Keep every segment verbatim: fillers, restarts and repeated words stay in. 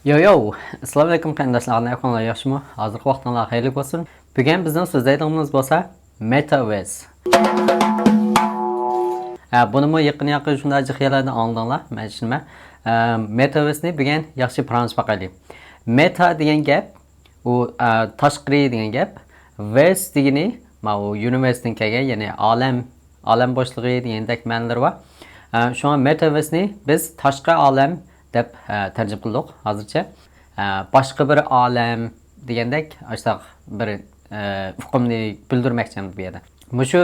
يو يو، ئەسسالامۇ ئەلەيكۇم قېرىنداشلار، قانداق ئەھۋالىڭلار، ياخشىمۇ؟ ھازىرقى ۋاقتىڭلار خەيرلىك بولسۇن. بۈگۈن بىزنىڭ سۆزلەيدىغىنىمىز بولسا مېتاۋېرس. ھە، بۇنىمۇ يېقىن ياقى شۇنداق جىق يەرلەردىن ئاڭلىدىڭلار، مەن چۈشىنىمەن. ھە، مېتاۋېرسنى بۈگۈن ياخشى پاراڭلىشىپ باقايلى. مېتا دېگەن گەپ، ئۇ، ھە، تاشقىرى دېگەن گەپ. ۋېرس دېگىنى ماۋۇ يۇنىۋېرستىن كەلگەن، يەنى ئالەم، ئالەم بوشلۇقى دېگەندەك مەنىلىرى بار. ھە، شۇڭا مېتاۋېرسنى بىز تاشقى ئالەم دەپ، ھە، تەرجىمە قىلدۇق ھازىرچە. ھە، باشقا بىر ئالەم دېگەندەك ئاشۇنداق بىر، ھە، ئۇقۇمنى بىلدۈرمەكچى بۇ يەردە. مۇشۇ،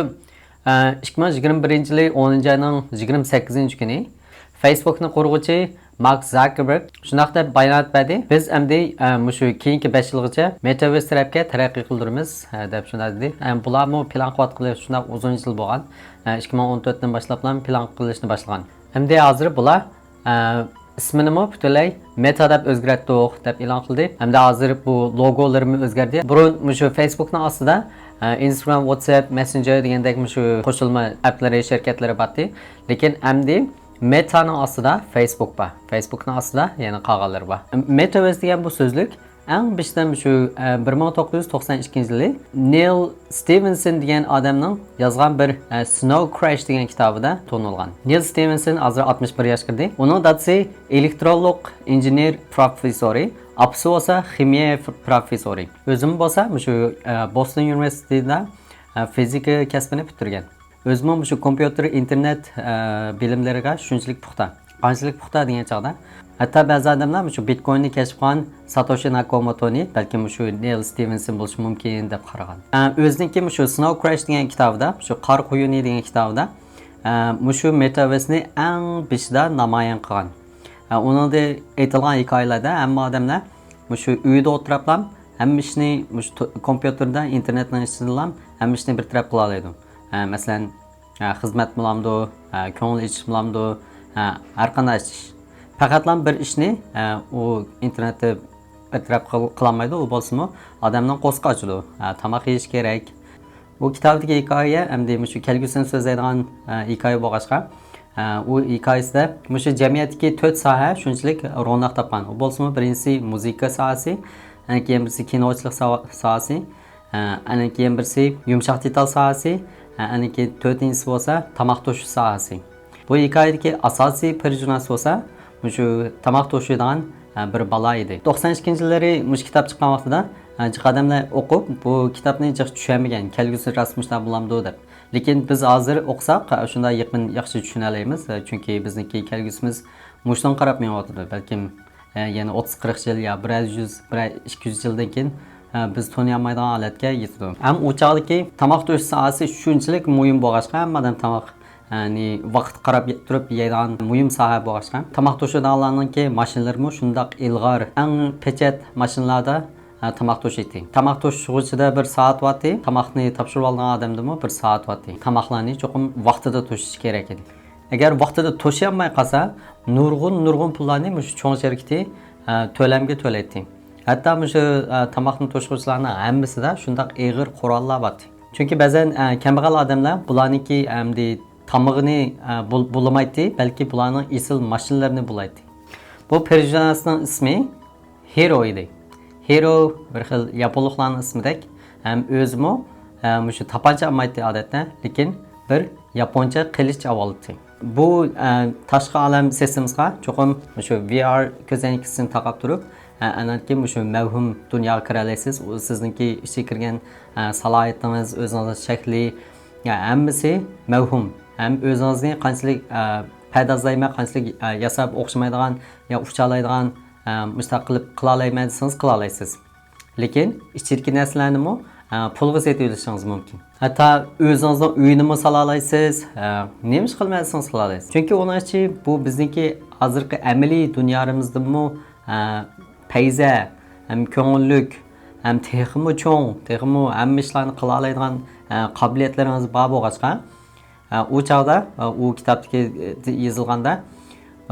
ھە، ئىككى مىڭ يىگىرمە بىرىنچى يىلى ئونىنچى ئاينىڭ يىگىرمە سەككىزىنچى كۈنى فېيسبۇكنى قۇرغۇچى مارك زاكېربېرگ شۇنداق دەپ بايانات بەردى. بىز ئەمدى، ھە، مۇشۇ كېيىنكى بەش يىلغىچە مېتاۋېرس تەرەپكە تەرەققىي قىلدۇرىمىز، ھە، دەپ شۇنداق دېدى. ھە، بۇلارمۇ پىلان قىلىۋاتقىلى شۇنداق ئۇزۇن يىل بولغان. ھە، ئىككى مىڭ ئون تۆتتىن باشلاپلا پىلان قىلىشنى باشلىغان. ئەمدى ھازىر بۇلار، ئە، ئىسمىنىمۇ پۈتۈنلەي مېتا دەپ ئۆزگەرتتۇق دەپ ئېلان قىلدى. ھەمدە ھازىر بۇ لوگولىرىمۇ ئۆزگەردى. بۇرۇن مۇشۇ فېيسبۇكنىڭ ئاستىدا، ئە، ئىنستاگرام، ۋاتساپ، مېسسېنجېر دېگەندەك مۇشۇ قوشۇلما ئەپلىرى، شىركەتلىرى بارتى. لېكىن ئەمدى مېتانىڭ ئاستىدا فېيسبۇك بار. فېيسبۇكنىڭ ئاستىدا يەنە قالغانلىرى بار. مېتاۋېرس دېگەن بۇ سۆزلۈك ئەڭ بېشىدىن شۇ، ئە، بىر مىڭ توققۇز يۈز توقسان ئىككىنچى يىلى نېيل ستېۋېنسون دېگەن ئادەمنىڭ يازغان بىر، ئە، سنو كراش دېگەن كىتابىدا تونۇلغان. نېيل ستېۋېنسون ھازىر ئاتمىش بىر ياشقا كىردى. ئۇنىڭ دادىسى ئېلېكترونلۇق ئىنژېنېر پروفېسسورى، ئاپىسى بولسا خىمىيە پروفېسسورى. ئۆزىمۇ بولسا مۇشۇ، ئە، بوستون ئۇنىۋېرسىتېتىدا، ئە، فىزىكا كەسپىنى پۈتتۈرگەن. ئۆزىمۇ مۇشۇ كومپيۇتېر، ئىنتېرنېت، ئە، بىلىملىرىغا شۇنچىلىك پۇختا. قانچىلىك پۇختا دېگەن چاغدا، ھەتتا بەزى ئادەملەر مۇشۇ بىتكويننى كەشىپ قىلغان ساتوشى ناكاموتونى بەلكىم مۇشۇ نېيل ستېۋېنسون بولۇشى مۇمكىن دەپ قارىغان. ئە، ئۆزىنىڭكى مۇشۇ سنو كراش دېگەن كىتابىدا، مۇشۇ قار قۇيۇنى دېگەن كىتابىدا، ئە، مۇشۇ مېتاۋېرسنى ئەڭ بېشىدا نامايان قىلغان. ئە، ئۇنىڭدا ئېيتىلغان ھېكايىلەردە ھەممە ئادەملەر مۇشۇ ئۆيدە ئولتۇرۇپلا ھەممە ئىشنى مۇشۇ تو-، كومپيۇتېردا، ئىنتېرنېتنىڭ ئىچىدىلا ھەممە ئىشنى بىر تەرەپ قىلالايدۇ. ئە، مەسىلەن، ئە، خىزمەت بولامدۇ، ئە، كۆڭۈل ئېچىش بولامدۇ، ئە، ھەر قانداق ئىش. پەقەتلا بىر ئىشنى، ئە، ئۇ ئىنتېرنېتتە بىر تەرەپ قىل-، قىلالمايدۇ، ئۇ بولسىمۇ ئادەمنىڭ قورسىقى ئاچىدۇ، ئە، تاماق يېيىش كېرەك. بۇ كىتابتىكى ھېكايە ئەمدى مۇشۇ كەلگۈسىنى سۆزلەيدىغان، ئە، ھېكايە بولغاچقا، ئە، ئۇ ھېكايىسىدە مۇشۇ جەمئىيەتتىكى تۆت ساھە شۇنچىلىك روناق تاپقان. ئۇ بولسىمۇ بىرىنچىسى مۇزىكا ساھەسى، ئەنە كېيىن بىرسى كىنوچىلىق ساۋا-، ساھەسى، ئە، ئەنە كېيىن بىرسى يۇمشاق دېتال ساھەسى، ئە، ئەنە كېيىن تۆتىنچىسى بولسا تاماق توشۇش ساھەسى. بۇ ھېكايىدىكى ئاساسىي پېرسوناژ بولسا مۇشۇ تاماق توشۇيدىغان، ئە، بىر بالا ئىدى. توقسان ئىككىنچى يىللىرى مۇشۇ كىتاب چىققان ۋاقتىدا، ئە، جىق ئادەملەر ئوقۇپ، بۇ كىتابنى جىق چۈشەنمىگەن، كەلگۈسى راست مۇشۇنداق بولامدۇ دەپ. لېكىن بىز ھازىر ئوقۇساق، ئە، شۇنداق يېقىن ياخشى چۈشىنەلەيمىز، ئە، چۈنكى بىزنىڭكى كەلگۈسىمىز مۇشۇنىڭغا قاراپ مېڭىۋاتىدۇ. بەلكىم، ئە، يەنە ئوتتۇز قىرىق يىل يا بىرەر يۈز، بىرەر ئىككى يۈز يىلدىن كېيىن، ئە، بىز تونۇيالمايدىغان ھالەتكە يېتىدۇ. ھەم ئۇ چاغدىكى تاماق توشۇش ساھەسى شۇنچىلىك مۇھىم بولغاچقا، ھەممە ئادەم تاماق، ئە، نى ۋاقىت قاراپ تۇرۇپ يەيدىغان مۇھىم ساھە بولغاچقا، تاماق توشۇيدىغانلارنىڭكى ماشىنىلىرىمۇ شۇنداق ئىلغار، ئەڭ پېچەت ماشىنىلاردا، ئە، تاماق توشۇيتتى. تاماق توشۇغۇچىدا بىر سائەت بارتتى، تاماقنى تاپشۇرۇۋالغان ئادەمدىمۇ بىر سائەت بارتتى. تاماقلارنى چوقۇم ۋاقتىدا توشۇش كېرەك ئىدى. ئەگەر ۋاقتىدا توشۇيالماي قالسا، نۇرغۇن، نۇرغۇن پۇللارنى مۇشۇ چوڭ شىركىتى، ئە، تۆلەمگە تۆلەيتتى. ھەتتا مۇشۇ، ئە، تاماقنى توشۇغۇچىلارنىڭ ھەممىسىدە شۇنداق ئېغىر قوراللار بارتتى. چۈنكى بەزەن، ئە، كەمبەغەل ئادەملەر بۇلارنىڭكى ئەمدى تامىقىنى، ئە، بۇل-، بۇلىمايتتى، بەلكى بۇلارنىڭ ئېسىل ماشىنىلىرىنى بۇلايتتى. بۇ پېرسوناژنىڭ ئىسمى ھىرو ئىدى. ھىرو بىر خىل ياپونلۇقلارنىڭ ئىسمىدەك، ھەم ئۆزىمۇ، ئە، مۇشۇ تاپانچا ئالمايتتى ئادەتتە، لېكىن بىر ياپونچە قىلىچ ئاۋالىتتى. بۇ، ئە، تاشقى ئالەم سېسىمىزغا چوقۇم مۇشۇ ۋي ئار كۆزەينىكىسىنى تاقاپ تۇرۇپ، ئە، ئاندىن كېيىن مۇشۇ مەۋھۇم دۇنياغا كىرەلەيسىز. ئۇ سىزنىڭكى ئىچىگە كىرگەن، ئە، سالاھىيىتىڭىز، ئۆزىڭىزنىڭ شەكلى، ئە، ھەممىسى مەۋھۇم. ھەم ئۆزىڭىزنى قانچىلىك، ئە، پەردازلايمەن، قانچىلىك، ئە، ياساپ ئوخشىمايدىغان يا ئۇچالايدىغان، ئە، مۇشۇنداق قىلىپ قىلالايمەن دېسىڭىز قىلالايسىز. لېكىن ئىچىدىكى نەرسىلەرنىمۇ، ئە، پۇلغا سېتىۋېلىشىڭىز مۇمكىن. ھەتتا ئۆزىڭىزنىڭ ئۆيىنىمۇ سالالايسىز، ئە، نېمە ئىش قىلماي دېسىڭىز قىلالايسىز. چۈنكى ئۇنىڭ ئىچى بۇ بىزنىڭكى ھازىرقى ئەمەلىي دۇنيامىزدىنمۇ، ئە، پەيزە، ھەم كۆڭۈللۈك، ھەم تېخىمۇ چوڭ، تېخىمۇ ھەممە ئىشلارنى قىلالايدىغان، ئە، قابىلىيەتلىرىڭىز بار بولغاچقا، ئە، ئۇ چاغدا، ئە، ئۇ كىتابتىكى، ئە، يېزىلغاندا،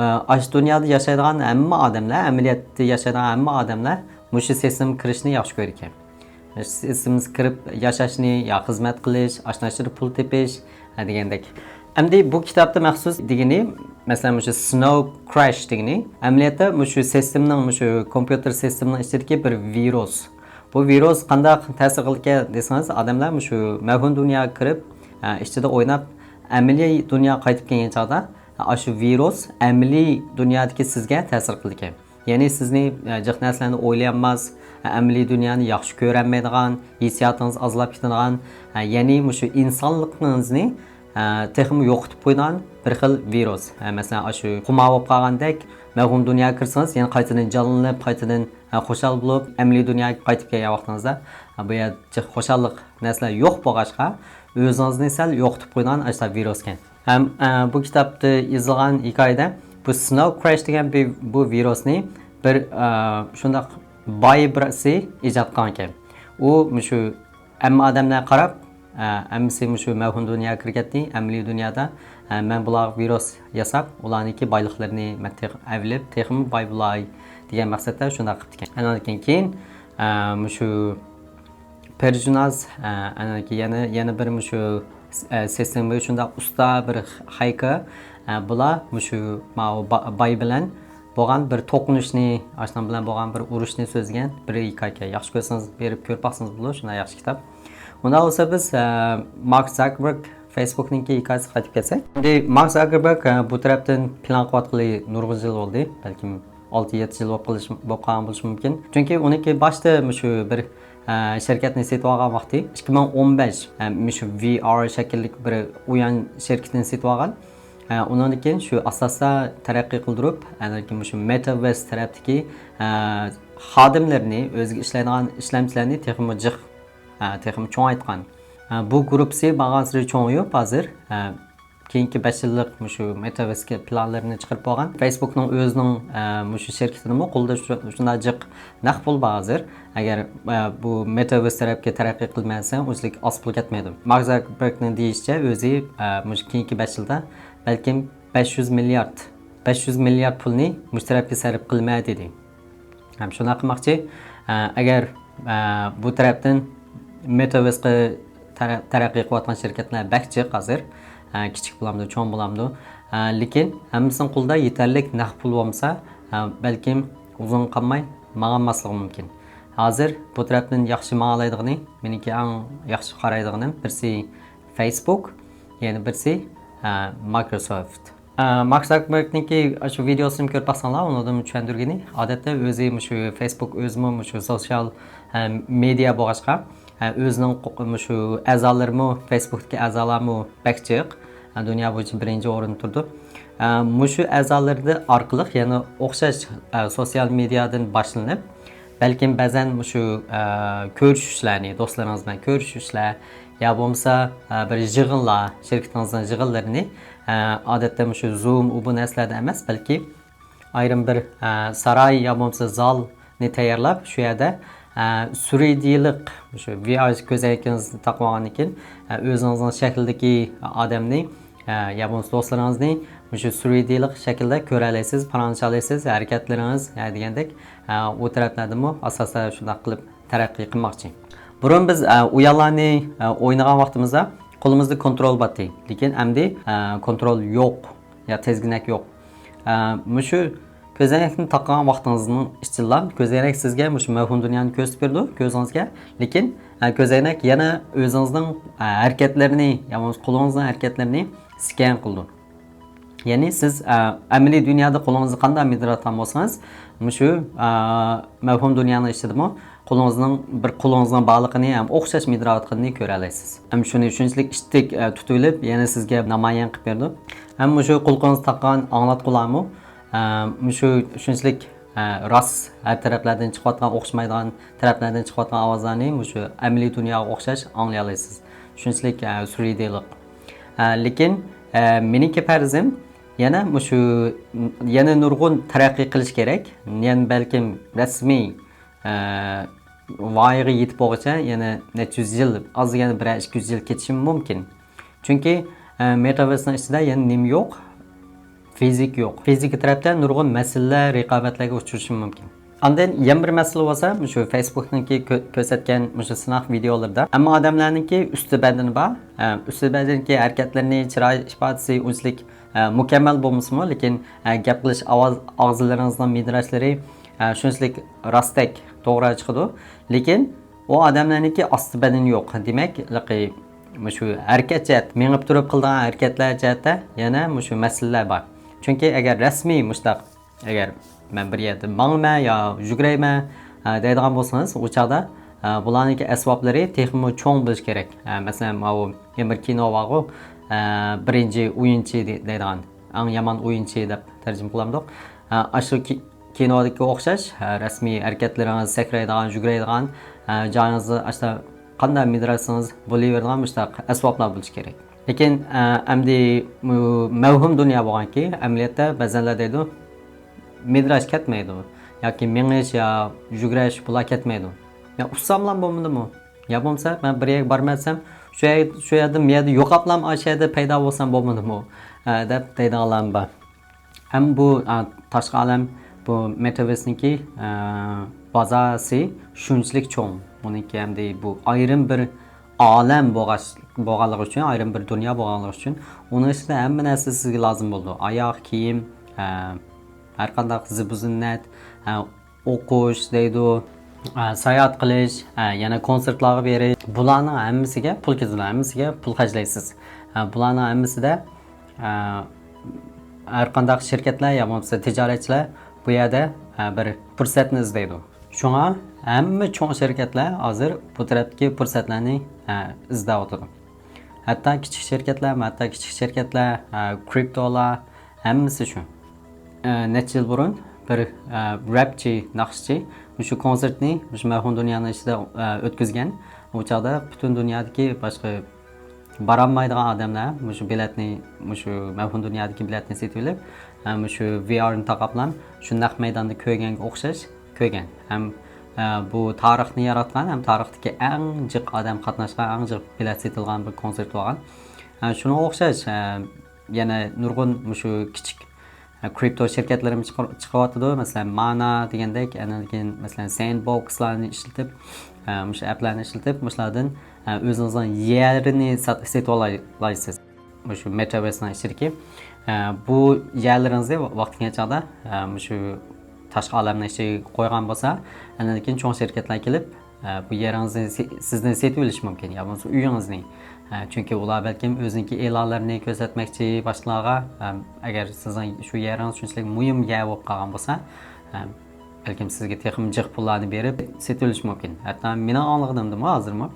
ئە، ئاشۇ دۇنيادا ياشايدىغان ھەممە ئادەملەر، ئەمەلىيەتتە ياشايدىغان ھەممە ئادەملەر مۇشۇ سېسىمغا كىرىشنى ياخشى كۆرىدىكەن. سېسىمغا كىرىپ ياشاشنى، يا خىزمەت قىلىش، ئاشۇ نەرسىدە پۇل تېپىش، ھە، دېگەندەك. ئەمدى بۇ كىتابتا مەخسۇس دېگىنى، مەسىلەن، مۇشۇ سنو كراش دېگىنى ئەمەلىيەتتە مۇشۇ سىستېمنىڭ، مۇشۇ كومپيۇتېر سىستېمنىڭ ئىچىدىكى بىر ۋىرۇس. بۇ ۋىرۇس قانداق تەسىر قىلىدىكەن دېسىڭىز، ئادەملەر مۇشۇ مەۋھۇم دۇنياغا كىرىپ، ئە، ئىچىدە ئويناپ، ئەمەلىي دۇنياغا قايتىپ كەلگەن چاغدا، ئاشۇ ۋىرۇس ئەمەلىي دۇنيادىكى سىزگە تەسىر قىلىدىكەن. يەنى سىزنى، ئە، جىق نەرسىلەرنى ئويلىيالماس، ئەمەلىي دۇنيانى ياخشى كۆرەلمەيدىغان، ھېسسىياتىڭىز ئازلاپ كېتىدىغان، ئە، يەنى مۇشۇ ئىنسانلىقىڭىزنى، ئە، تېخىمۇ يوقىتىپ قويىدىغان بىر خىل ۋىرۇس. ئە، مەسىلەن، ئاشۇ خۇمار بولۇپ قالغاندەك، مەۋھۇم دۇنياغا كىرسىڭىز، يەنە قايتىدىن جانلىنىپ، قايتىدىن، ئە، خۇشال بولۇپ، ئەمەلىي دۇنياغا قايتىپ كەلگەن ۋاقتىڭىزدا، ئە، بۇ يەردە خۇشاللىق نەرسىلەر يوق بولغاچقا، ئۆزىڭىزنى سەل يوقىتىپ قويىدىغان ئاشۇنداق ۋىرۇسكەن. ھەم، ئە، بۇ كىتابتا يېزىلغان ھېكايىدە بۇ سنو كراش دېگەن بىر، بۇ ۋىرۇسنى بىر، ئە، شۇنداق باي بىرسى ئىجاد قىلغانىكەن. ئۇ مۇشۇ ھەممە ئادەملەرگە قاراپ، ئە، ھەممىسى مۇشۇ مەۋھۇم دۇنياغا كىرىپ كەتتى، ئەمەلىي دۇنيادا، ئە، مەن بۇلارغا ۋىرۇس ياساپ، ئۇلارنىڭكى بايلىقلىرىنى مەن تېخى ئەۋلىپ، تېخىمۇ باي بولاي دېگەن مەقسەتتە شۇنداق قىپتىكەن. ئاندىن كېيىن، ئە، مۇشۇ پېرجۇناز، ئە، ئەنە يەنە، يەنە بىر مۇشۇ، ئە، سېسىڭ بىر شۇنداق ئۇستا بىر خايكا، ئە، بۇلار مۇشۇ ماۋۇ با-، باي بىلەن بولغان بىر توقۇنۇشنى، ئاشۇنىڭ بىلەن بولغان بىر ئۇرۇشنى سۆزلىگەن بىر ھېكايە. ياخشى كۆرسىڭىز، بېرىپ كۆرۈپ باقسىڭىز بولىدۇ، شۇنداق ياخشى كىتاب. ئۇنداق بولسا بىز، ئە، مارك زاكبېرگ فېيسبۇكنىڭكى ھېكايىسىگە قايتىپ كەتسەك. ئەمدى مارك زاكبېرگ، ئە، بۇ تەرەپتىن پىلان قىلىۋاتقىلى نۇرغۇن يىل بولدى. بەلكىم ئالتە يەتتە يىل بولۇپ قېلىش، بولۇپ قالغان بولۇشى مۇمكىن. چۈنكى ئۇنىڭكى باشتا مۇشۇ بىر، ئە، شىركەتنى سېتىۋالغان ۋاقتى ئىككى مىڭ ئون بەش، ئە، مۇشۇ ۋي ئار شەكىللىك بىر ئويۇن شىركىتىنى سېتىۋالغان. ئە، ئۇنىڭدىن كېيىن شۇ ئاساستا تەرەققىي قىلدۇرۇپ، ئاندىن كېيىن مۇشۇ مېتاۋېرس تەرەپتىكى، ئە، خادىملىرىنى، ئۆزىگە ئىشلەيدىغان ئىشلەمچىلەرنى تېخىمۇ جىق، ئە، تېخىمۇ چوڭايتقان. ئە، بۇ گۇرۇپپىسى بارغانسېرى چوڭىيىپ ھازىر، ئە، كېيىنكى بەش يىللىق مۇشۇ مېتاۋېرسكە پىلانلىرىنى چىقىرىپ بولغان. فېيسبۇكنىڭ ئۆزىنىڭ، ئە، مۇشۇ شىركىتىدىمۇ قولىدا شۇ، شۇنداق جىق نەق پۇل بار ھازىر. ئەگەر، ئە، بۇ مېتاۋېرس تەرەپكە تەرەققىي قىلمىسا، ئۇنچىلىك ئاز پۇل كەتمەيدۇ. مارك زاكبېرگنىڭ دېيىشىچە، ئۆزى، ئە، مۇشۇ كېيىنكى بەش يىلدا بەلكىم بەش يۈز مىليارد، بەش يۈز مىليارد پۇلنى مۇشۇ تەرەپكە سەرپ قىلىمەن دېدى. ھەم شۇنداق قىلماقچى. ئە، ئەگەر، ئە، بۇ تەرەپتىن مېتاۋېرسقا تەرە-، تەرەققىي قىلىۋاتقان شىركەتلەر بەك جىق ھازىر. ئە، كىچىك بولامدۇ، چوڭ بولامدۇ. ئە، لېكىن ھەممىسىنىڭ قولىدا يېتەرلىك نەق پۇل بولمىسا، ئە، بەلكىم ئۇزۇن قالماي ماڭالماسلىقى مۇمكىن. ھازىر بۇ تەرەپتىن ياخشى ماڭالايدىغىنى، مېنىڭكى ئەڭ ياخشى قارايدىغىنىم بىرسى فېيسبۇك، يەنە بىرسى، ئە، مايكروسوفت. ئە، مارك زاكبېرگنىڭكى شۇ ۋىدېئوسىنى كۆرۈپ باقساڭلار، ئۇنىڭدىن چۈشەندۈرگىنى، ئادەتتە ئۆزى مۇشۇ فېيسبۇك ئۆزىمۇ مۇشۇ سوتسىيال، ئە، مېدىيا بولغاچقا، ئە، ئۆزىنىڭ قو-، مۇشۇ ئەزالىرىمۇ، فېيسبۇكتىكى ئەزالارمۇ بەك جىق، ئە، دۇنيا بويىچە بىرىنچى ئورۇندا تۇرىدۇ. ئە، مۇشۇ ئەزالىرى ئارقىلىق يەنە ئوخشاش، ئە، سوتسىيال مېدىيادىن باشلىنىپ، بەلكىم بەزەن مۇشۇ، ئە، كۆرۈشۈشلەرنى، دوستلىرىڭىز بىلەن كۆرۈشۈشلەر يا بولمىسا، ئە، بىر يىغىنلار، شىركىتىڭىزنىڭ يىغىنلىرىنى، ئە، ئادەتتە مۇشۇ زۇم، ئۇ بۇ نەرسىلەردە ئەمەس، بەلكى ئايرىم بىر، ئە، ساراي يا بولمىسا زالنى تەييارلاپ، شۇ يەردە، ئە، سۈرى دېيىلىق مۇشۇ ۋى ئار كۆزەينىكىڭىزنى تاقىۋالغاندىن كېيىن، ئە، ئۆزىڭىزنىڭ شەكلىدىكى ئادەمنى، ئە، يا بولمىسا دوستلىرىڭىزنى مۇشۇ سۈرى دېيىلىق شەكىلدە كۆرەلەيسىز، پاراڭلىشالايسىز، ھەرىكەتلىرىڭىز، ئە، دېگەندەك، ئە، ئۇ تەرەپلەردىمۇ ئاساسەن شۇنداق قىلىپ تەرەققىي قىلماقچى. بۇرۇن بىز، ئە، ئويۇنلارنى، ئە، ئوينىغان ۋاقتىمىزدا قولىمىزدا كونترول بارتى، لېكىن ئەمدى، ئە، كونترول يوق، يا تىزگىنەك يوق. ئە، مۇشۇ كۆزەينەكنى تاقىغان ۋاقتىڭىزنىڭ ئىچىدىلا كۆزەينەك سىزگە مۇشۇ مەۋھۇم دۇنيانى كۆرسىتىپ بېرىدۇ كۆزىڭىزگە، لېكىن، ئە، كۆزەينەك يەنە ئۆزىڭىزنىڭ، ئە، ھەرىكەتلىرىنى، يا بولمىسا قولىڭىزنىڭ ھەرىكەتلىرىنى سكەن قىلىدۇ. يەنى سىز، ئە، ئەمەلىي دۇنيادا قولىڭىزنى قانداق مىدىرلاۋاتقان بولسىڭىز، مۇشۇ، ئە، مەۋھۇم دۇنيانىڭ ئىچىدىمۇ قولىڭىزنىڭ بىر قولىڭىزنىڭ بارلىقىنى ھەم ئوخشاش مىدىرلاۋاتقىنىنى كۆرەلەيسىز. ھەم شۇنى شۇنچىلىك ئىتتىك، ئە، تۇتۇۋېلىپ، يەنە سىزگە نامايان قىلىپ بېرىدۇ. ھەم مۇشۇ قۇلىقىڭىزدا تاقىغان ئاڭلاتقۇلارمۇ، ئە، مۇشۇ شۇنچىلىك، ئە، راست، ھەر تەرەپلەردىن چىقىۋاتقان، ئوخشىمايدىغان تەرەپلەردىن چىقىۋاتقان ئاۋازلارنى مۇشۇ ئەمەلىي دۇنياغا ئوخشاش ئاڭلىيالايسىز. شۇنچىلىك، ئە، سۈرى دېيىلىق. ئە، لېكىن، ئە، مېنىڭكى پەرىزىم يەنە مۇشۇ، يەنە نۇرغۇن تەرەققىي قىلىش كېرەك. يەنە بەلكىم رەسمىي، ئە، ۋايىغا يېتىپ بولغۇچە يەنە نەچچە يۈز يىل، ئاز دېگەندە بىرەر ئىككى يۈز يىل كېتىشىمۇ مۇمكىن. چۈنكى، ئە، مېتاۋېرسنىڭ ئىچىدە يەنە نېمە يوق؟ فىزىكا يوق. فىزىكا تەرەپتە نۇرغۇن مەسىلىلەر، رىقابەتلەرگە ئۇچرىشىشى مۇمكىن. ئاندىن يەنە بىر مەسىلە بولسا، مۇشۇ فېيسبۇكنىڭكى كۆ-، كۆرسەتكەن مۇشۇ سىناق ۋىدېئولىرىدا ھەممە ئادەملەرنىڭكى ئۈستى بەدىنى بار. ئە، ئۈستى بەدىنىكى ھەرىكەتلىرىنى، چىراي ئىپادىسى ئۇنچىلىك ئە، مۇكەممەل بولمىسىمۇ، لېكىن، ئە، گەپ قىلىش ئاۋاز، ئاغزىلىرىڭىزنىڭ مىدىراشلىرى، ئە، شۇنچىلىك راستەك توغرا چىقىدۇ. لېكىن ئۇ ئادەملەرنىڭكى ئاستى بەدىنى يوق. دېمەك، ھېلىقى مۇشۇ ھەرىكەت جەھەت، مېڭىپ تۇرۇپ قىلىدىغان ھەرىكەتلەر جەھەتتە يەنە مۇشۇ مەسىلىلەر بار. چۈنكى ئەگەر رەسمىي مۇشتاق، ئەگەر مەن بىر يەردە ماڭىمەن يا يۈگۈرەيمەن، ئە، دەيدىغان بولسىڭىز، ئۇ چاغدا، ئە، بۇلارنىڭكى ئەسۋابلىرى تېخىمۇ چوڭ بولۇشى كېرەك. ئە، مەسىلەن، ماۋۇ يەنە بىر كىنو بارغۇ، ئە، بىرىنچى ئويۇنچى دەيدىغان، ئەڭ يامان ئويۇنچى دەپ تەرجىمە قىلامدۇق. ئە، ئاشۇ كى-، كىنودىكىگە ئوخشاش، ئە، رەسمىي ھەرىكەتلىرىڭىز، سەكرەيدىغان، يۈگۈرەيدىغان، ئە، جايىڭىزدا ئاشتا قانداق مىدىراشسىڭىز بولۇۋېرىدىغان مۇشتاق ئەسۋابلار بولۇشى كېرەك. لېكىن، ئە، ئەمدى بۇ مەۋھۇم دۇنيا بولغانكى، ئەمەلىيەتتە بەزەنلەر دەيدۇ، مىدىراش كەتمەيدۇ ياكى مېڭىش يا يۈگۈرۈش بۇلار كەتمەيدۇ. يا ئۇسساملام بولمىدىمۇ؟ يا بولمىسا مەن بىر يەرگە بارمايسام، شۇ يەر-، شۇ يەردىن بۇ يەردە يوقاپلام، ئاشۇ يەردە پەيدا بولسام بولمىدىمۇ؟ ئە، دەپ دەيدىغانلارمۇ بار. ھەم بۇ، ئە، تاشقى ئالەم، بۇ مېتاۋېرسنىڭكى، ئە، بازاسى شۇنچىلىك چوڭ. ئۇنىڭكى ئەمدى بۇ ئايرىم بىر ئالەم بولغاچ-، بولغانلىقى ئۈچۈن، ئايرىم بىر دۇنيا بولغانلىقى ئۈچۈن، ئۇنىڭ ئىچىدە ھەممە نەرسە سىزگە لازىم بولىدۇ. ئاياغ كىيىم، ئە، ھەر قانداق زىبۇ زىننەت، ئە، ئوقۇش دەيدۇ، ئە، ساياھەت قىلىش، ئە، يەنە كونسېرتلارغا بېرىش. بۇلارنىڭ ھەممىسىگە پۇل كېتىدۇ، ھەممىسىگە پۇل خەجلەيسىز. ئە، بۇلارنىڭ ھەممىسىدە، ئە، ھەر قانداق شىركەتلەر يا بولمىسا تىجارەتچىلەر بۇ يەردە، ئە، بىر پۇرسەتنى ئىزدەيدۇ. شۇڭا ھەممە چوڭ شىركەتلەر ھازىر بۇ تەرەپتىكى پۇرسەتلەرنى، ئە، ئىزدەۋاتىدۇ. ھەتتا كىچىك شىركەتلەر، ھەتتا كىچىك شىركەتلەر، ئە، كرىپتولار، ھەممىسى شۇ. ئە، نەچچە يىل بۇرۇن بىر، ئە، رەپچى، ناخشىچى مۇشۇ كونسېرتنى مۇشۇ مەۋھۇم دۇنيانىڭ ئىچىدە، ئە، ئۆتكۈزگەن. ئۇ چاغدا پۈتۈن دۇنيادىكى باشقا بارالمايدىغان ئادەملەر مۇشۇ بېلەتنى، مۇشۇ مەۋھۇم دۇنيادىكى بېلەتنى سېتىۋېلىپ، ئە، مۇشۇ ۋى ئارنى تاقاپلام شۇ نەق مەيداندا كۆرگەنگە ئوخشاش كۆرگەن. ھەم، ئە، بۇ تارىخنى ياراتقان، ھەم تارىختىكى ئەڭ جىق ئادەم قاتناشقان، ئەڭ جىق بېلەت سېتىلغان بىر كونسېرت بولغان. ئە، شۇنىڭغا ئوخشاش، ئە، يەنە نۇرغۇن مۇشۇ كىچىك، ئە، كرىپتو شىركەتلىرىمۇ چىقار-، چىقىۋاتىدۇ. مەسىلەن، مانا دېگەندەك، ئاندىن كېيىن، مەسىلەن، سەندبوكسلارنى ئىشلىتىپ، ئە، مۇشۇ ئەپلەرنى ئىشلىتىپ، مۇشۇلاردىن، ئە، ئۆزىڭىزنىڭ يەرىنى سات-، سېتىۋالالايسىز. مۇشۇ مېتاۋېرسنىڭ ئىچىدىكى. ئە، بۇ يەرلىرىڭىزنى ۋاقتى كەلگەن چاغدا، ئە، مۇشۇ تاشقى ئالەمنىڭ ئىچىگە قويغان بولسا، ئاندىن كېيىن چوڭ شىركەتلەر كېلىپ، ئە، بۇ يېرىڭىزنى سى-، سىزدىن سېتىۋېلىشى مۇمكىن، يا بولمىسا ئۆيىڭىزنى. ئە، چۈنكى ئۇلار بەلكىم ئۆزىنىڭكى ئېلانلىرىنى كۆرسەتمەكچى باشقىلارغا. ئە، ئەگەر سىزنىڭ شۇ يېرىڭىز شۇنچىلىك مۇھىم يەر بولۇپ قالغان بولسا، ئە، بەلكىم سىزگە تېخىمۇ جىق پۇللارنى بېرىپ سېتىۋېلىشى مۇمكىن. ھەتتا مېنىڭ ئاڭلىغىنىمدىمۇ ھازىرمۇ،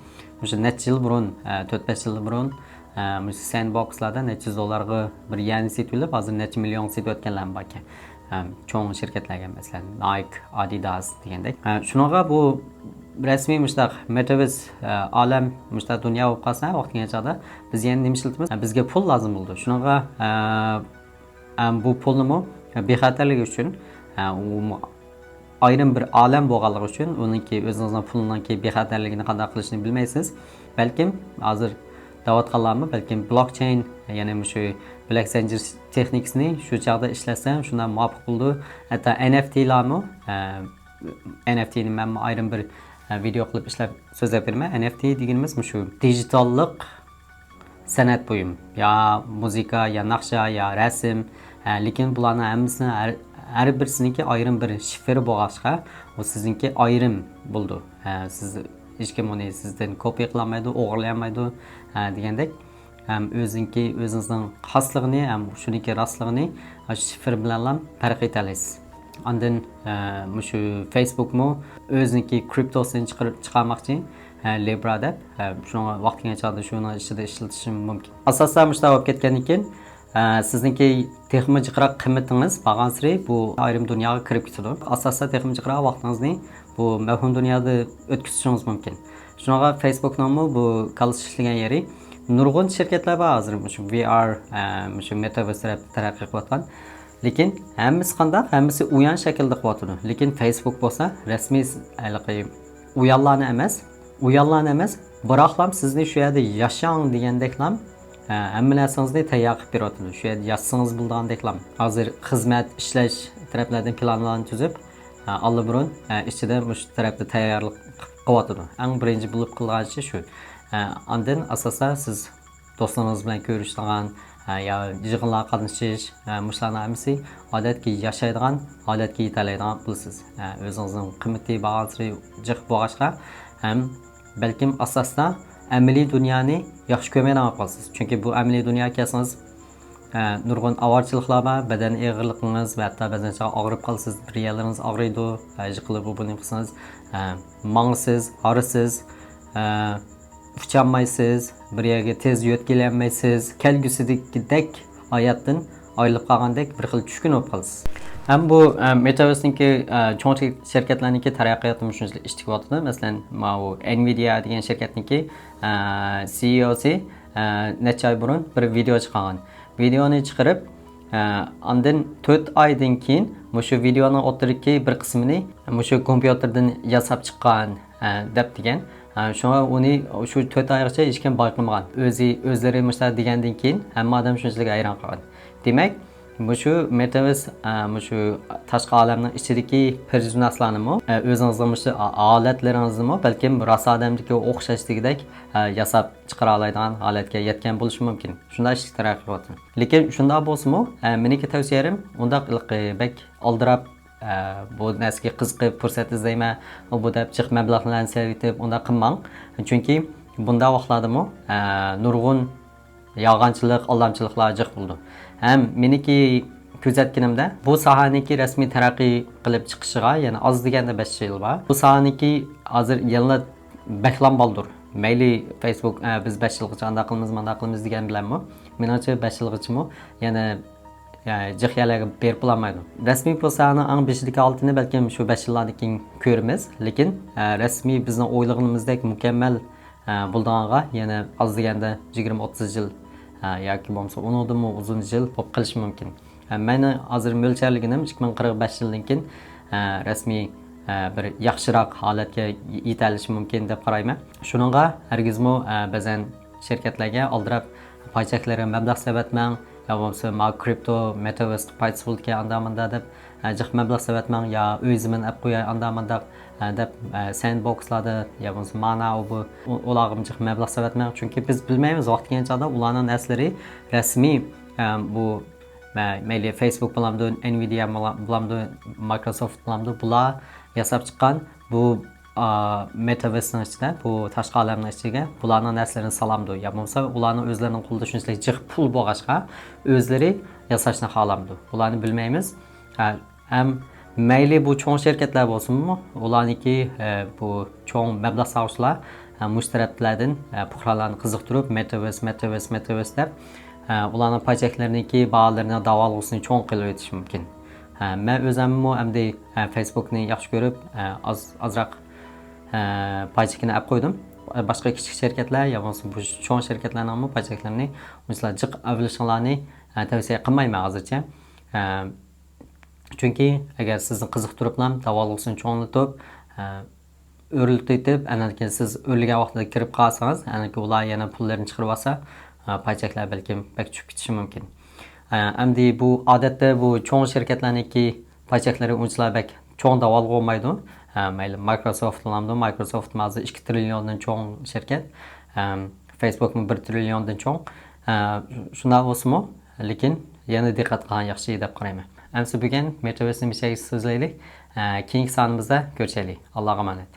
مۇشۇ نەچچە يىل بۇرۇن، ئە، تۆت-بەش يىل بۇرۇن، ئە، مۇشۇ سەندبوكسلاردا نەچچە يۈز دوللارغا بىر يەرنى سېتىۋېلىپ، ھازىر نەچچە مىليونغا سېتىۋەتكەنلەرمۇ باركەن. ئە، چوڭ شىركەتلەرگە، مەسىلەن، نايك، ئادىداس دېگەندەك. ئە، شۇنىڭغا بۇ رەسمىي مۇشۇنداق مېتاۋېرس، ئە، ئالەم، مۇشۇنداق دۇنيا بولۇپ قالسا، ۋاقتى كەلگەن چاغدا بىز يەنە نېمە ئىشلىتىمىز؟ ئە، بىزگە پۇل لازىم بولىدۇ. شۇنىڭغا، ئە، ئەم، بۇ پۇلنىمۇ بىخەتەرلىكى ئۈچۈن، ئە، ئۇمۇ ئايرىم بىر ئالەم بولغانلىقى ئۈچۈن، ئۇنىڭكى، ئۆزىڭىزنىڭ پۇلىنىڭكى بىخەتەرلىكىنى قانداق قىلىشنى بىلمەيسىز. بەلكىم ھازىر دەۋاتقانلارمۇ، بەلكىم بلوكچېين، يەنى مۇشۇ بىلەك زەنجىر تېخنىكىسىنى شۇ چاغدا ئىشلەتسە شۇنداق مۇۋاپىق بولىدۇ. ھەتتا ئېن ئېف تىلارمۇ، ئە، ئېن ئېف تىنى مەنمۇ ئايرىم بىر، ئە، ۋىدېئو قىلىپ ئىشلەپ سۆزلەپ بېرىمەن. ئېن ئېف تى دېگىنىمىز مۇشۇ دىجىتاللىق سەنئەت بۇيۇم، يا مۇزىكا، يا ناخشا، يا رەسىم. ھە، لېكىن بۇلارنىڭ ھەممىسىنىڭ ھەر، ھەر بىرسىنىڭكى ئايرىم بىر شىفىرى بولغاچقا، ئۇ سىزنىڭكى ئايرىم بولىدۇ. ھە، سىز، ھېچكىم ئۇنى سىزدىن كوپىيە قىلالمايدۇ، ئوغرىلىيالمايدۇ، ھە، دېگەندەك. ھەم ئۆزىنىڭكى، ئۆزىڭىزنىڭ خاسلىقىنى ھەم شۇنىڭكى راستلىقىنى شىفىر بىلەنلا پەرق ئېتەلەيسىز. ئاندىن، ئە، مۇشۇ فېيسبۇكمۇ ئۆزىنىڭكى كرىپتوسىنى چىقىرىپ، چىقارماقچى، ئە، لىبرا دەپ. ئە، شۇنىڭغا ۋاقتى كەلگەن چاغدا شۇنىڭ ئىچىدە ئىشلىتىشىمۇ مۇمكىن. ئاساستا مۇشۇنداق بولۇپ كەتكەندىن كېيىن، ئە، سىزنىڭكى تېخىمۇ جىقراق قىممىتىڭىز بارغانسېرى بۇ ئايرىم دۇنياغا كىرىپ كېتىدۇ. ئاساستا تېخىمۇ جىقراق ۋاقتىڭىزنى بۇ مەۋھۇم دۇنيادا ئۆتكۈزۈشىڭىز مۇمكىن. شۇنىڭغا فېيسبۇكنىڭمۇ بۇ كاللىسى ئىشلىگەن يېرى نۇرغۇن شىركەتلەر بار ھازىر مۇشۇ ۋى ئار، ئە، مۇشۇ مېتاۋېرس تەرەپ-، تەرەققىي قىلىۋاتقان. لېكىن ھەممىسى قانداق؟ ھەممىسى ئۇيان شەكىلدە قىلىۋاتىدۇ. لېكىن فېيسبۇك بولسا رەسمىي ھېلىقى ئۇيانلارنى ئەمەس، ئۇيانلارنى ئەمەس، بىراقلام سىزنى شۇ يەردە ياشاڭ دېگەندەكلام، ئە، ھەممە نەرسىڭىزنى تەييار قىلىپ بېرىۋاتىدۇ. شۇ يەردە ياشىسىڭىز بولىدىغاندەكلام. ھازىر خىزمەت، ئىشلەش تەرەپلەردىن پىلانلارنى تۈزۈپ، ئە، ئاللىبۇرۇن، ئە، ئىچىدە مۇشۇ تەرەپتە تەييارلىق قىلىۋاتىدۇ. ئەڭ بىرىنچى بولۇپ قىلغان ئىشى شۇ. ئە، ئاندىن ئاساستا سىز دوستلىرىڭىز بىلەن كۆرۈشىدىغان، ھە، يا يىغىنلارغا قاتنىشىش، ھە، مۇشۇلارنىڭ ھەممىسى ئادەتتىكى ياشايدىغان، ئادەتتىكى يېتەلەيدىغان پۇلسىز. ھە، ئۆزىڭىزنىڭ قىممىتى بارغانسېرى جىق بولغاچقا، ھەم بەلكىم ئاستا-ئاستا ئەمەلىي دۇنيانى ياخشى كۆرمەيدىغان بولۇپ قالىسىز. چۈنكى بۇ ئەمەلىي دۇنياغا كەلسىڭىز، ھە، نۇرغۇن ئاۋارىچىلىقلار بار، بەدەن ئېغىرلىقىڭىز ۋە ھەتتا بەزەن چاغ ئاغرىپ قالىسىز، بىر يەرلىرىڭىز ئاغرىيدۇ، ھە، يىقىلىپ بۇ بۇنى قىلسىڭىز، ھە، ماڭىسىز، ھارىسىز، ھە، ئۇچالمايسىز، بىر يەرگە تېز يۆتكىلەلمەيسىز، كەلگۈسىدىكىدەك ھاياتتىن ئايرىلىپ قالغاندەك بىر خىل چۈشكۈن بولۇپ قالىسىز. ھەم بۇ، ئە، مېتاۋېرسنىڭكى، ئە، چوڭ شىر-، شىركەتلەرنىڭكى تەرەققىياتىمۇ شۇنچىلىك ئىشتىك بولۇۋاتىدۇ. مەسىلەن، ماۋۇ ئېنۋىدىيا دېگەن شىركەتنىڭكى، ئە، سىئىئوسى، ئە، نەچچە ئاي بۇرۇن بىر ۋىدېئو چىقارغان. ۋىدېئونى چىقىرىپ، ئە، ئاندىن تۆت ئايدىن كېيىن مۇشۇ ۋىدېئونىڭ ئوتتۇرىدىكى بىر قىسمىنى مۇشۇ كومپيۇتېردىن ياساپ چىققان، ئە، دەپ دېگەن. ئە، شۇڭا ئۇنى شۇ تۆت ئايغىچە ھېچكىم بايقىمىغان. ئۆزى، ئۆزلىرى مۇشۇنداق دېگەندىن كېيىن ھەممە ئادەم شۇنچىلىك ھەيران قالغان. دېمەك، مۇشۇ مېتاۋېرس، ئە، مۇشۇ تاشقى ئالەمنىڭ ئىچىدىكى پېرسوناژلارنىمۇ، ئە، ئۆزىڭىزنىڭ مۇشۇ ھالەتلىرىڭىزنىمۇ بەلكىم راست ئادەمدىكىگە ئوخشاش دېگۈدەك، ئە، ياساپ چىقىرالايدىغان ھالەتكە يەتكەن بولۇشى مۇمكىن. شۇنداق ئىشلىك تەرەققىي قىلىۋاتىدۇ. لېكىن شۇنداق بولسىمۇ، ئە، مېنىڭكى تەۋسىيەم ئۇنداق بەك ئالدىراپ، ئە، بۇ نەرسىگە قىزىقىپ پۇرسەت ئىزدەيمەن، ئۇ بۇ دەپ جىق مەبلەغلەرنى سەرپ ئېتىپ ئۇنداق قىلماڭ. چۈنكى بۇنداق ۋاقىتلاردىمۇ، ئە، نۇرغۇن يالغانچىلىق، ئالدامچىلىقلار جىق بولىدۇ. ھەم مېنىڭكى كۆزەتكىنىمدە، بۇ ساھەنىڭكى رەسمىي تەرەققىي قىلىپ چىقىشىغا يەنە ئاز دېگەندە بەش يىل بار. بۇ ساھەنىڭكى ھازىر يەنىلا بەكلا بالدۇر. مەيلى فېيسبۇك، ئە، بىز بەش يىلغىچە ئانداق قىلىمىز، مانداق قىلىمىز دېگەن بىلەنمۇ، مېنىڭچە بەش يىلغىچىمۇ يەنە، ئە، جىق يەرلەرگە بېرىپ بولالمايدۇ. رەسمىي بۇ ساھەنىڭ ئەڭ بېشىدىكى ھالىتىنى بەلكىم شۇ بەش يىللاردىن كېيىن كۆرىمىز. لېكىن، ئە، رەسمىي بىزنىڭ ئويلىغىنىمىزدەك مۇكەممەل ئە، بولىدىغانغا يەنە ئاز دېگەندە يىگىرمە ئوتتۇز يىل، ئە، ياكى بولمىسا ئۇنىڭدىنمۇ ئۇزۇن يىل بولۇپ قېلىشى مۇمكىن. ئە، مەن ھازىر مۆلچەرلىگىنىم ئىككى مىڭ قىرىق بەش يىلدىن كېيىن، ئە، رەسمىي، ئە، بىر ياخشىراق ھالەتكە يېتەلىشى مۇمكىن دەپ قارايمەن. شۇنىڭغا ھەرگىزمۇ، ئە، بەزەن شىركەتلەرگە ئالدىراپ پاي چەكلىرىگە مەبلەغ سېلىۋەتمەڭ، يا بولمىسا ما كرىپتو، مېتاۋېرس پايدىسى بولىدىكەن ئاندا ماندا دەپ، ئە، جىق مەبلەغ سېلىۋەتمەڭ، يا ئۆي زېمىن ئەپ قوياي ئاندا ماندا، ئە، دەپ، ئە، ساندبوكسلاردا يا بولمىسا مانا ئۇ بۇ، ئۇ-، ئۇلارغىمۇ جىق مەبلەغ سېلىۋەتمەڭ. چۈنكى بىز بىلمەيمىز ۋاقتى كەلگەن چاغدا ئۇلارنىڭ نەرسىلىرى رەسمىي، ئە، بۇ، مە-، مەيلى فېيسبۇك بولامدۇ، ئېنۋىدىيا بولا-، بولامدۇ، مايكروسوفت بولامدۇ، بۇلار ياساپ چىققان بۇ، ئا، مېتاۋېرسنىڭ ئىچىدە، بۇ تاشقى ئالەمنىڭ ئىچىگە بۇلارنىڭ نەرسىلىرىنى سالامدۇ، يا بولمىسا ئۇلارنىڭ ئۆزلىرىنىڭ قولىدا شۇنچىلىك جىق پۇل بولغاچقا ئۆزلىرى ياساشنى خالامدۇ، بۇلارنى بىلمەيمىز. ھە، ھەم مەيلى بۇ چوڭ شىركەتلەر بولسۇنمۇ، ئۇلارنىڭكى، ئە، بۇ چوڭ مەبلەغ سالغۇچىلار، ئە، مۇشۇ تەرەپلەردىن، ئە، پۇقرالارنى قىزىقتۇرۇپ، مېتاۋېرس، مېتاۋېرس، مېتاۋېرس دەپ، ئە، ئۇلارنىڭ پاي چەكلىرىنىڭكى باھالىرىنى، داۋالغۇسىنى چوڭ قىلىۋېتىشى مۇمكىن. ھە، مەن ئۆزۈممۇ ئەمدى، ئە، فېيسبۇكنى ياخشى كۆرۈپ، ئە، ئاز، ئازراق، ئە، پاي چېكىنى ئەپ قويدۇم. باشقا كىچىك شىركەتلەر يا بولمىسا بۇ چوڭ شىركەتلەرنىڭمۇ پاي چەكلىرىنى ئۇنچىلا جىق ئەۋلىشىڭلارنى، ئە، تەۋسىيە قىلمايمەن ھازىرچە. ئە، چۈنكى ئەگەر سىزنى قىزىقتۇرۇپلا داۋالغۇسىنى چوڭلىتىپ، ئە، ئۆرلىتىپ، ئاندىن كېيىن سىز ئۆرلىگەن ۋاقتىدا كىرىپ قالسىڭىز، ئاندىن كېيىن ئۇلار يەنە پۇللىرىنى چىقىرىۋالسا، ئە، پاي چەكلەر بەلكىم بەك چۈشۈپ كېتىشى مۇمكىن. ئە، ئەمدى بۇ ئادەتتە بۇ چوڭ شىركەتلەرنىڭكى پاي چەكلىرى ئۇنچىلا بەك چوڭ داۋالغۇ بولمايدۇ. ئە، مەيلى مايكروسوفت بولامدۇ، مايكروسوفت ھازىر ئىككى تىرىليوندىن چوڭ شىركەت. ئەم، فېيسبۇكمۇ بىر تىرىليوندىن چوڭ. ئە، شۇنداق بولسىمۇ، لېكىن يەنە دىققەت قىلغان ياخشى دەپ قارايمەن. ئەمسە بۈگۈن مېتاۋېرسنى بىر سۆزلەيلى. ئە، كېيىنكى سانىمىزدا كۆرۈشەيلى. ئاللاغا ئامانەت.